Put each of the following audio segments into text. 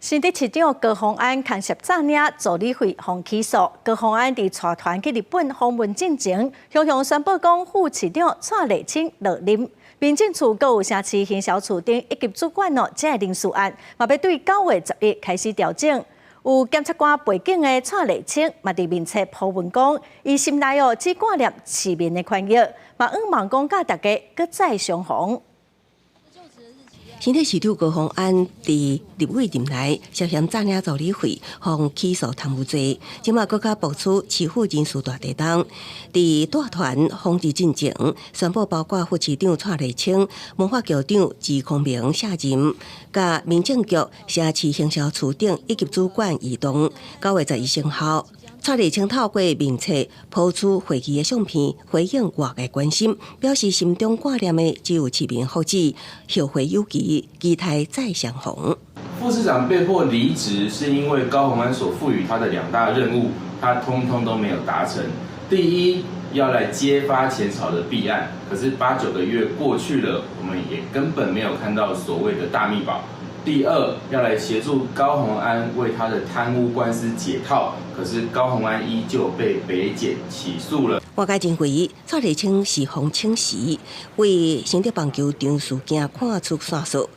新竹市長高虹安牽涉詐領助理費予起訴。高虹安佇帶團去日本訪問進前，雄雄宣布講副市長蔡麗清落任。民政處閣有城市行銷處長一級主管哦，這个人事案嘛欲對9月11開始調整。有檢察官背景的蔡麗清嘛，佇面冊 po 文講，伊心內哦只掛念市民的權益，嘛向望講佮大家閣再相逢。新竹市長高虹安佇立委任內涉嫌詐領助理費，予起訴貪污罪，這馬閣較爆出市府人事大地動，佇帶團訪日進前，宣布包括副市長蔡麗清、文化局長徐康明卸任，佮民政局城市行銷處長一級主管異動，9月11生效。蔡麗清透過面冊拋出會議的相片，回應外界關心，表示心中掛念的只有市民福祉，後會有期，期待再相逢。副市長被迫離職，是因為高虹安所賦予他的兩大任務，他通通都沒有達成。第一，要來揭發淺草的弊案，可是八九個月過去了，我們也根本沒有看到所謂的大秘寶。第二，要來協助高虹安為他的貪污官司解套，可是高虹安依舊被北檢起訴了。外界認為蔡麗清是予請辭，為新竹棒球場事件看出線索。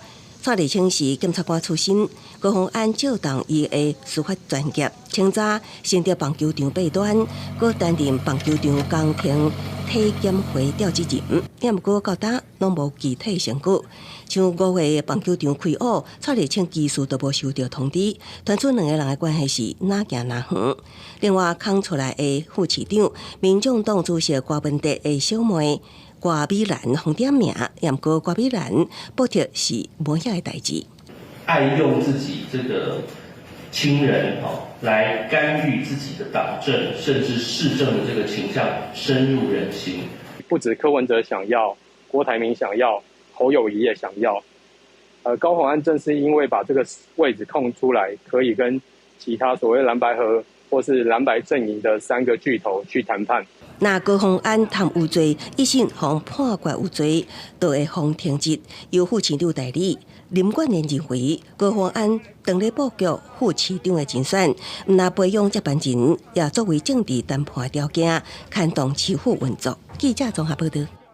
蔡麗清是檢察官出身，高虹安借重伊的司法專業，清查新竹棒球場弊端，閣擔任棒球場工程體檢會召集人，也毋過到今攏無具體成果。像5月棒球場開幕，蔡麗清其實都無收到通知，傳出兩个人的關係是若行若遠。另外，空出來的副市長，民眾黨主席郭文哲的小妹郭美蘭予點名，也毋過郭美蘭報稱是無遐个代誌。愛用自己這個親人哦來干預自己的黨政，甚至市政的這個傾向深入人心。不止柯文哲想要，郭台銘想要，侯友宜也想要。高虹安正是因為把這個位置空出來，可以跟其他所謂藍白合或是藍白陣營的三個巨頭去談判。若高虹安貪污罪一審予判決有罪，就會予停職，由副市長代理。林冠英認為高虹安當咧布局副市長的人選，毋但培養接班人，也作為政治談判條件，牽動市府運作。記者綜合報道。